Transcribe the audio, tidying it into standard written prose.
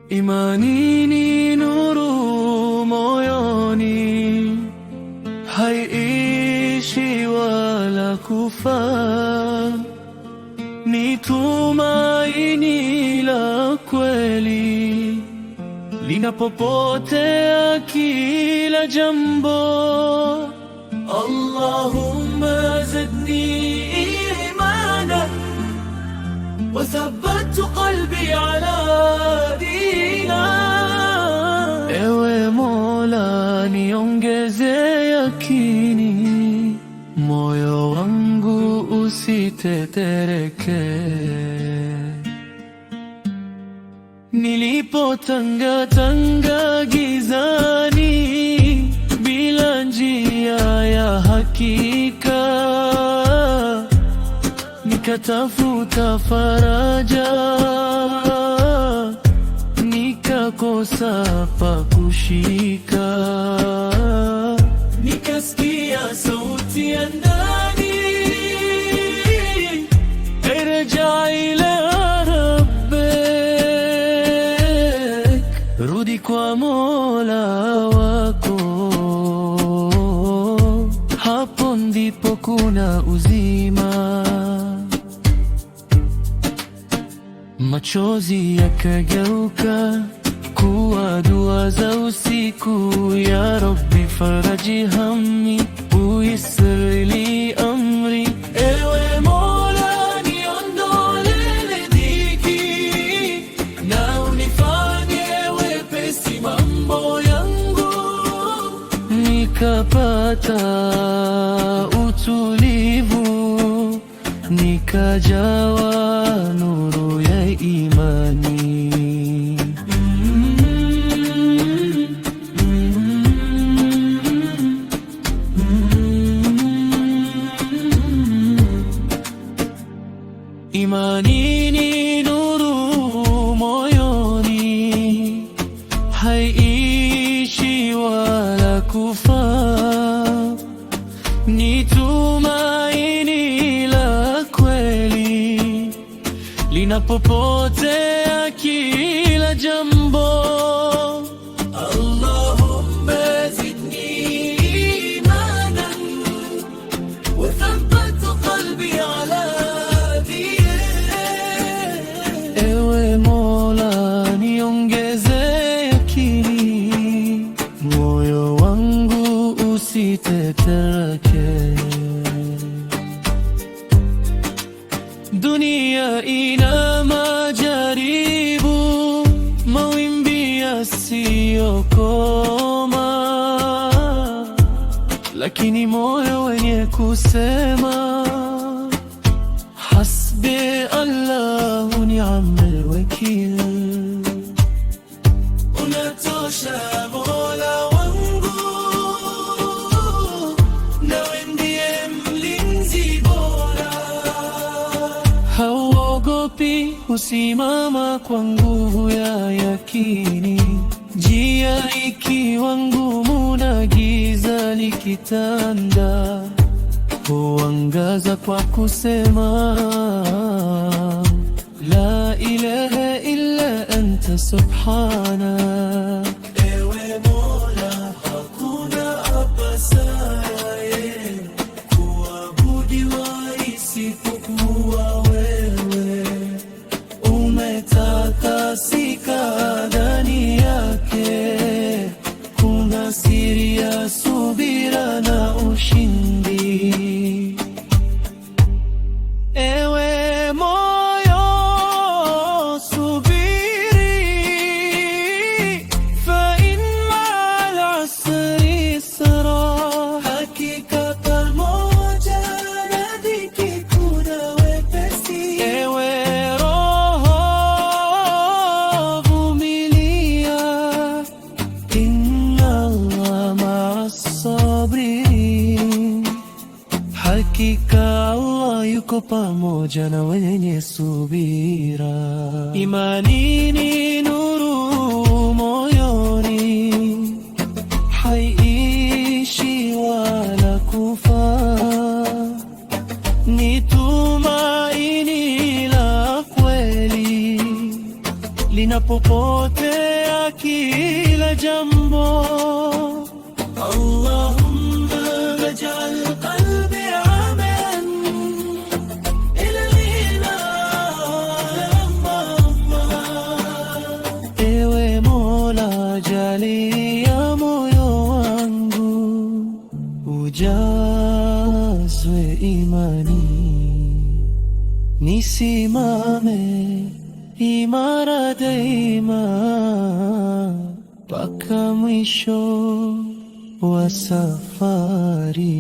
Imani ni nuru moyoni, haiishi wala kufa, ni tumaini la kweli linapopotea kila jambo. اللهم زدني إيمانا وثبت قلبي على دينك. Ewe Mola, niongeze yakini, moyo wangu usitetereke. Nilipotangatanga gizani bila njia ya hakika, nikatafuta faraja, nikakosa pa kushika. Nikasikia sauti ya ndani, ارجع إلى ربك, rudi kwa Mola wako, hapo ndipo kuna uzima. Machozi yakageuka kuwa dua za usiku, يا رب فرج همي ويسر لي أمري. Ewe Mola, niondolee dhiki na unifanye wepesi mambo yangu. Nikapata utulivu, nikajawa nuru ya imani. Imani ni nuru moyoni, haiishi wala kufa, ni tumaini la kweli linapopotea kila jambo. اللهم زدني إيمانا وثبت قلبي على دينك. Ewe Mola, niongeze yakini, moyo wangu usitetereke. Dunia ina majaribu, mawimbi yasiyokoma, lakini moyo wenye kusema حسبي الله نعم الوكيل, unatosha Mola wangu, nawe ndiye mlinzi bora. Hauogopi, husimama kwa nguvu ya yakini, njia ikiwa ngumu na giza likitanda, huangaza kwa kusema لا إله إلا أنت سبحانك. Ewe Mola, hakuna apasaye kuabudiwa isipokuwa wewe, umetakasika, ndani yake kuna siri ya subira na ushindi. Ewe moyo subiri, فإن مع العسر يسرا, hakika pamoja na dhiki kuna wepesi. Ewe roho vumilia, إن الله مع الصابرين, hakika Allah yuko pamoja na wenye subira. Imani ni nuru moyoni, haiishi wala kufa, ni tumaini la kweli. Linapopotea kila jambo. اللهم اجعل قلبي عامرا إلى الإيمان. Ewe Mola, jalia moyo wangu ujazwe imani, nisimame imara daima mpaka mwisho wa safari.